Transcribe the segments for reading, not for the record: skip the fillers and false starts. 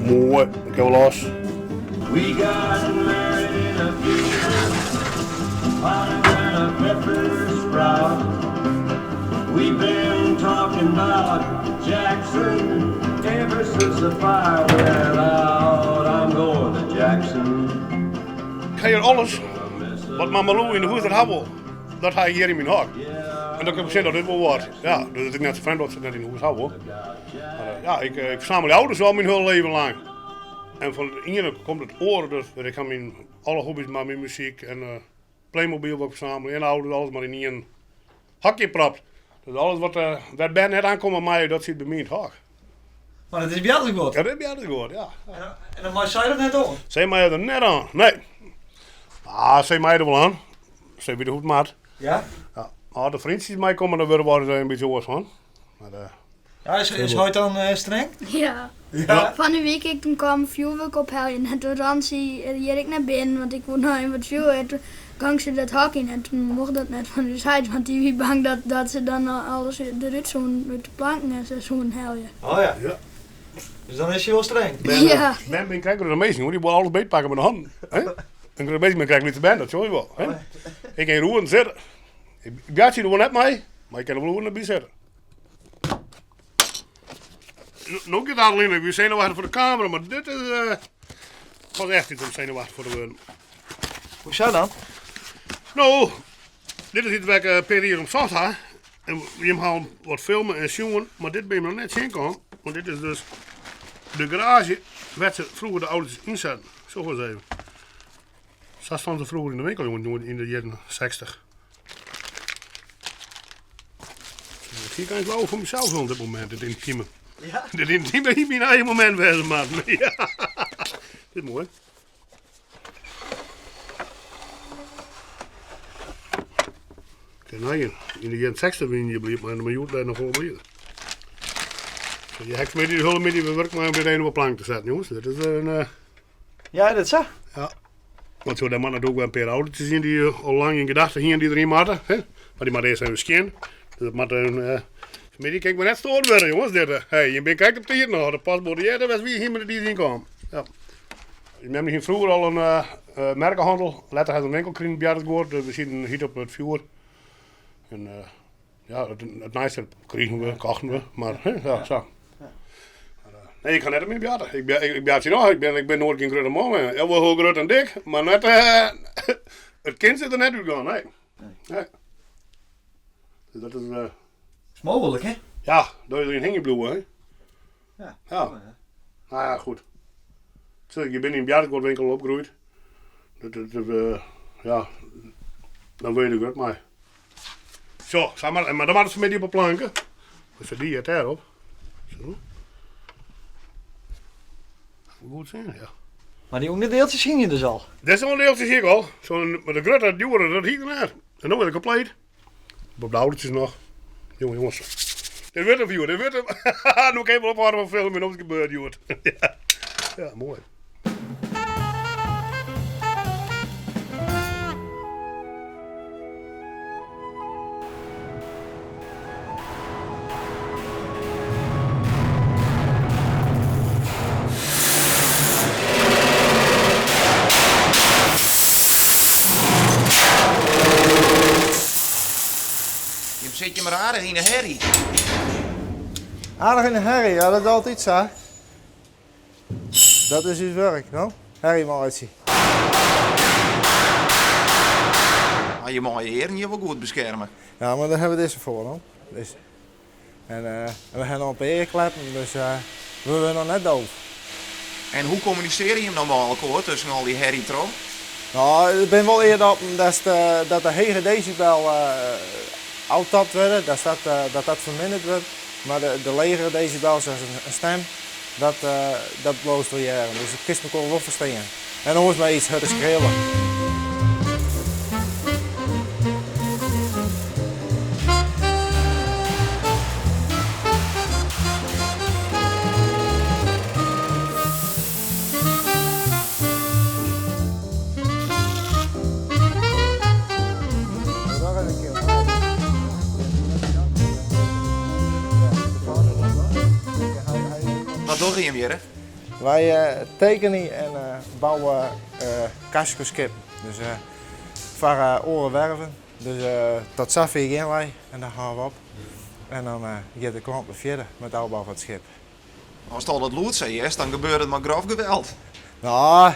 Moai, ik ha wol los. We got married in a fever, hotter than a pepper sprout. We've been talking about Jackson ever since the fire went out. I'm going to Jackson. Ik ha hjir alles wat Mamma Lou yn de hûs net ha wol. Dat ha ik hjir yn myn hok. En dan kan ik sjen dat dit wol wat. Ja, dus it is net sa frjemd dat se it net yn de hûs ha wol. Mar eh, ja, ik, eh, ik fersamel auto's al myn hiele leven lang. En fan it iene komt it oare, dus ik ha myn alle hobby's mar myn muzyk en eh, Playmobil wat ik fersamel en auto's, alles mar yn ien hokje propt. Dus alles wat uh, wêr't bern net oankomme meie, dat sit by my yn it hok. Mar dat is bjarteguod. Ja, dat is bjarteguod, ja. En dan mei sy der net oan? Sy mei der net oan, nee. Ah, sy mei der wol oan. Sy wit hoe't it moat. Ja? Ja. As de freontsjes meikomme, dan wurde we der in bytsje oars fan. Mar, uh, ja, is, is heit dan uh, streng? Ja. ja. Fan de week ik toen kwam fjoerwurk opheljen en toen ran sy hjir ek nei binnen, want ik woe noch even wat fjoerwurk. Toen gong se dat hok yn en toen mocht dat net fan ús heit, want dy wie bang dat, dat se dan alles derút soenen, út de planken en sa soenen helje. Oh ja. ja. Dus dan is hy wol streng. Ben, ja. Ben bin krekt grutte minsken, hoor. Die wollen alles beetpakken met de handen. Hè? En grutte minsken bin krekt lytse bern, dat sjogge je wol. Hè? Oh, ik kin roeren sitte. Ik bjartsje der wol net mei, mar ik kin der wol oeren by sitte. No giet Adeline, ik wie senuwachtich foar de kamera, mar dit is uh, pas echt iets om senuwachtich foar te wurden. Hoe sa dan? No, dit is iets wêr't ik in pear jier om socht ha. En jim ha al wat filmen en sjoen, mar dit bin je noch net tsjinkaam. Want dit is dus de garaazje wêr't se froeger de auto's ynsetten. Sjoch ris even. Sa stonden se froeger yn de winkel, jongen, yn de jierren 60. Ik kin het wel voor mezelf op dit moment, dit intieme. Ja? Dit intieme is mijn eigen moment wezen, man. Ja. Dit is mooi. Nee, yn de jierren 60 wiene je bliid mei in miljoen dêr noch wol bliid. Je ha ik de hiele middei wer wurk mei om dit even op 'e plank te setten, jongens. Dat is een. Uh... Ja, dat sa. Ja. Want zo, daar moat natuerlik wer in pear autootjes yn dy't al lang yn gedachten hiene dy't deryn moatte. Hè? Mar dy moatte earst even skjin. Dus dat moat een. Uh, Vanmiddag kin ik mar net stoard wurde, jongens. Dit, uh, hey, je bent krekt op tiid noch. De pasboade earder was wie hier met de die kwam. Ja. Mem hie froeger al in uh, merkenhandel. Letter hat in winkel krigen by Boartersguod. Dus we sieten hiet op it fjoer. En uh, ja, it, it nijste krigen we, kochten we. Mar hè, ja, sa. Maar, uh, nee, ik ga net op myn bjarte. Ik, ik, ik bjartsje noch. Ik bin noait gjin grutte man. Ja, wol hiel grut en dik, mar net, uh, it kind sit der net útgien, nee. Nee. Dus dat is... Uh, is mooglik, hè? Ja, dat je erin hingjen bliuwe, hè? Ja. Ja. Nou ja, goed. Je bent in een bjarteguodwinkel opgroeid. Dat, dat, dat, uh, ja, dan wurd je der grut mei. Zo, sa mar, mar dan moat it fanmiddei op 'e planke. Dus dy heart dêrop. Zo. Goed sjen, ja. Mar dy ûnderdieltsjes hingje dus al? Dizze ûnderdieltsjes hie ik al. Zo, mar de grutte, djoere, dat hie ik net. En no is it kompleet. Op de autootjes noch. Jonge jongens. Dit wurdt in fjoer, dit wurdt in... No kin ik wol ophâlde fan filmen en it gebeurt hjoed. ja. ja, moai. Jim sit mar aardich yn 'e herrie. Aardich yn 'e herrie, ja, dat is altyd sa. Dat is ús wurk, no? Herrie meitsje. Mar je meie je earen hjir wol goed beskerme. Ja, mar dêr hawwe we dizze foar, no. Dus. En we hawwe noch in pear earkleppen, dus we wurde noch net doof. En hoe kommunisearje jim no mei elkoar tusken al dy herrie troch? No, der binne wol eardoppen dat de hege desibel ôftapt wurde, dat dat dat ferminderd wurdt. Mar de legere desibel, sa as in stem, dat dat bliuwst wol hearren. Dus dat kinst mekoar wol ferstean. En oars mei iets hurder skreauwe. Wat dogge jim hjirre? Wy tekenje en bouwe kaskoskippen. Dus foar oare werven. Dus tot safier gean wy en dan hâlde we op. En dan giet de klant wer fierder mei it ôfbou fan it skip. Ast al dat lûd sa hearst, dan gebeurt it mei grof geweld. No,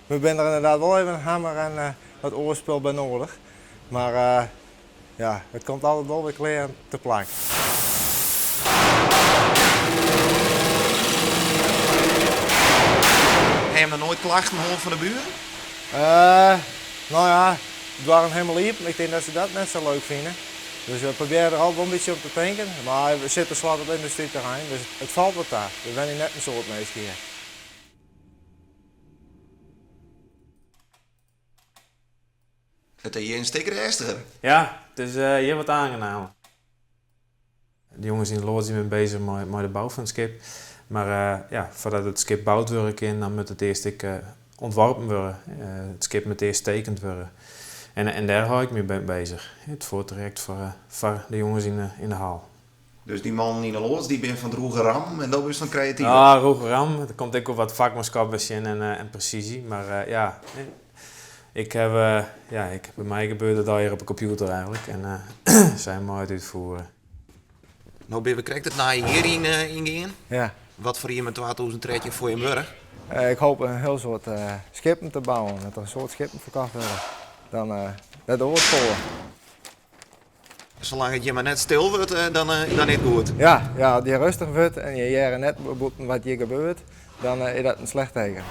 we binne der ynderdaad wol even in hammer en wat oar spul by noadich. Mar ja, it komt altyd wol wer klear te plak. Ha jim noch noait klachten hân fan de buren? No ja, de doarren helemaal iepen. Ik tink dat se dat net sa leuk fine. Dus we probearje der altyd wol in bytsje om te tinken. Mar we sitte slot op yndustryterrein, dus it falt wol ta. Der wenje net in soad minsken hjir. It is hjir in stik rêstiger. Ja, it is hjir wat oangenamer. De jonges yn de loads dy binne bezich mei de bou fan it skip. Mar ja, foardat it skip boud wurde kin, dan moat it earst ek ûntworpen wurde. It skip moat earst tekend wurde. En dêr hâld ik my mei bezich. It foartrajekt foar de jonges yn de hal. Dus dy mannen yn de loads dy binne fan it rûge rammen en do bist fan it kreative? Ja, rûge rammen. Der komt ek wol wat fakmanskap by sjen en presysje. Mar ja, ik haw, ja, ik, by my gebeurt it allegear op de kompjûter eigenlik en sy meie it útfiere. No binne we krekt it nije jier yn yngean. Ja. Wat foar jier moat 2013 foar jim wurde? Ik hoop in hiel soad skippen te bouwen, dat der in soad skippen ferkocht wurde. Dan dat oars folle. Salang't it hjir mar net stil wurdt, dan dan is it goed. Ja, ja, as it hjir rêstich wurdt en je hearre net bûten wat hjir gebeurt, dan is dat in slecht teken.